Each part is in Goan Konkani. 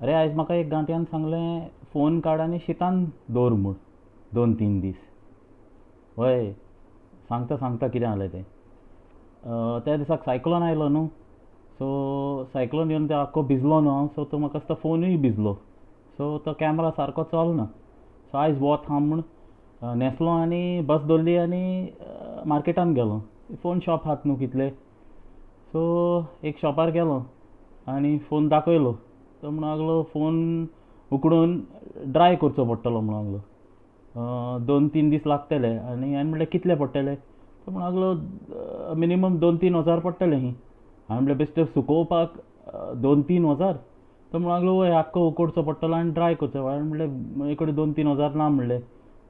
अरे आयज म्हाका एक गांठयान सांगलें, फोन काड आनी शितान दवर म्हूण 2-3 दीस. हय, सांगता सांगता कितें जालें तें. त्या दिसाक सायक्लोन आयलो न्हू, सो सायक्लोन येवन ते आख्खो भिजलो न्हू हांव, सो तो म्हाका दिसता फोनूय भिजलो, सो तो कॅमरा सारको चलना. सो आयज वत आहा म्हूण न्हेसलो आनी बस धरली आनी मार्केटान गेलो. फोन शॉप आहात न्हू कितले, सो एक शॉपार गेलो आनी फोन दाखयलो. तो म्हणूंक लागलो फोन उकडून ड्राय करचो पडटलो म्हणूंक लागलो, 2-3 दीस लागतले. आनी हांवें म्हणलें कितले पडटले? तो म्हणूंक लागलो मिनिमम 2-3 हजार पडटले ही. हांवें म्हणलें बेश्टे सुकोवपाक 2-3 हजार? तो म्हणूंक लागलो वय, आख्खो उकडचो पडटलो आनी ड्राय करचो. हांवें म्हणलें म्हजे कडेन 2-3 हजार ना म्हणलें.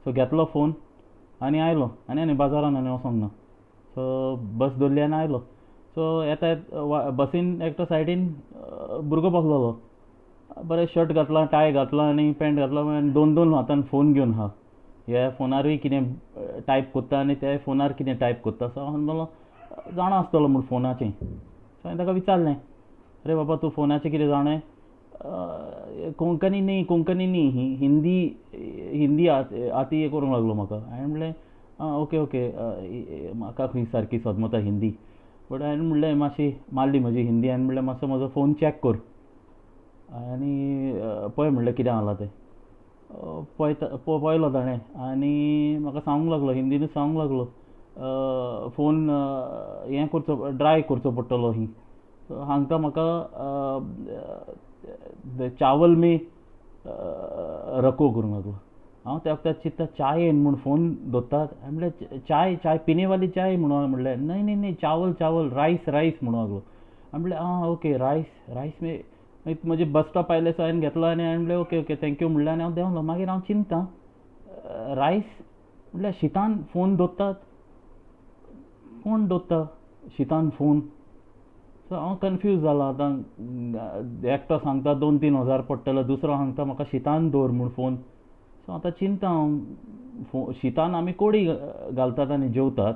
सो घेतलो फोन आनी आयलो आनी आनी बाजारान आनी वचोंक ना. सो बस धरली आनी आयलो. सो येता येता बसीन एकटो सायडीन भुरगो बसलेलो, बरें शर्ट घातलां, टाय घातलां आनी पॅण्ट घातलां आनी 2-2 हातान फोन घेवन आहा. ह्या फोनारूय कितें टायप करता आनी त्या फोनार कितें टायप करता. सो हांव म्हणलो जाणा आसतलो म्हूण फोनाचें. सो हांवें ताका विचारलें, अरे बाबा तूं फोनाचें कितें जाणा? कोंकणी न्ही, कोंकणी न्ही, हिंदी हिंदी आती हें करूंक लागलो म्हाका. हांवें म्हणलें आं ओके ओके, म्हाका खंय सारकी सदमता हिंदी, बट हांवें म्हणलें मातशी मारली म्हजी हिंदी. हांवें म्हणलें मातसो म्हजो फोन चॅक कर आनी पळय म्हणलें कितें जालां तें. पळयता पळयलो ताणें आनी म्हाका सांगूंक लागलो, हिंदीनूच सांगूंक लागलो, फोन हें करचो, ड्राय करचो पडटलो ही. सांगता म्हाका चावल मी रखो करूंक लागलो. हांव त्या वखदार चिंत्ता चायेन म्हूण फोन दवरतात. हांवें म्हणलें चाय चाय पिनेवाली चाय म्हणून म्हणलें. न्हय न्हय न्हय, चावल चावल, रायस रायस म्हणूंक लागलो. हांवें म्हणलें आं ओके, रायस रायस मे. मागीर म्हजे बस स्टॉप आयले, सो हांवें घेतलो आनी हांवें म्हणलें ओके ओके thank you म्हणलें आनी हांव देंवलो. मागीर हांव चिंता रायस म्हणल्यार शितान फोन दवरतात? कोण दवरता शितान फोन? सो हांव कन्फ्यूज जालां आतां. एकटो सांगता 2-3 हजार पडटलो, दुसरो सांगता म्हाका शितान दवर म्हूण फोन. सो आतां चिंता हांव, शितान आमी कोडी घालतात आनी जेवतात,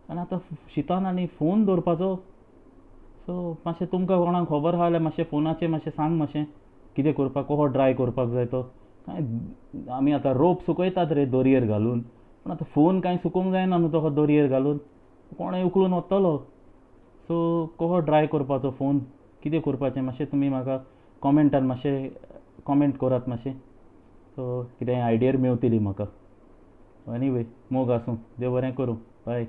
आनी आतां शितान आनी फोन दवरपाचो? सो मातशें तुमकां कोणाक खबर आहा जाल्यार मातशें फोनाचें मातशें सांग, मातशें कितें करपाक, कसो ड्राय करपाक जाय तो. कांय आमी आतां रोप सुकयतात रे दोरयेर घालून, पूण आतां फोन कांय सुकोवंक जायना न्हू तसो दोरयेर घालून, कोणूय उखलून वतलो. सो कसो ड्राय करपाचो फोन, कितें करपाचें मातशें तुमी म्हाका कॉमेंटान मातशें कॉमेंट करात मातशें. सो कितें आयडिया मेवतली म्हाका. एनीवे, मोग आसूं, देव बरें करूं, बाय.